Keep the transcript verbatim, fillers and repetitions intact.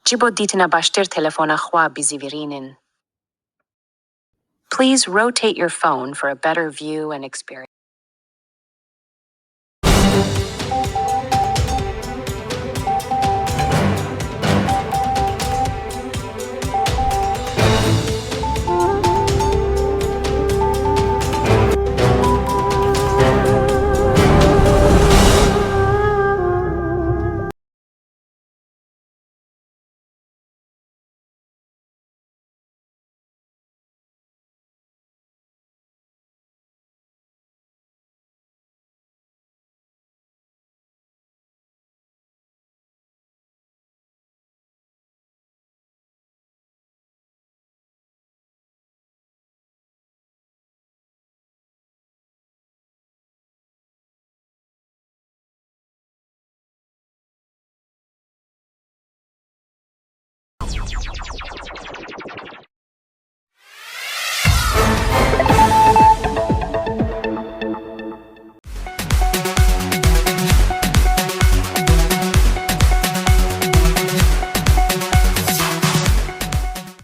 Ji bo dîtina baştir telefona xwe bizîvirînin. Please rotate your phone for a better view and experience.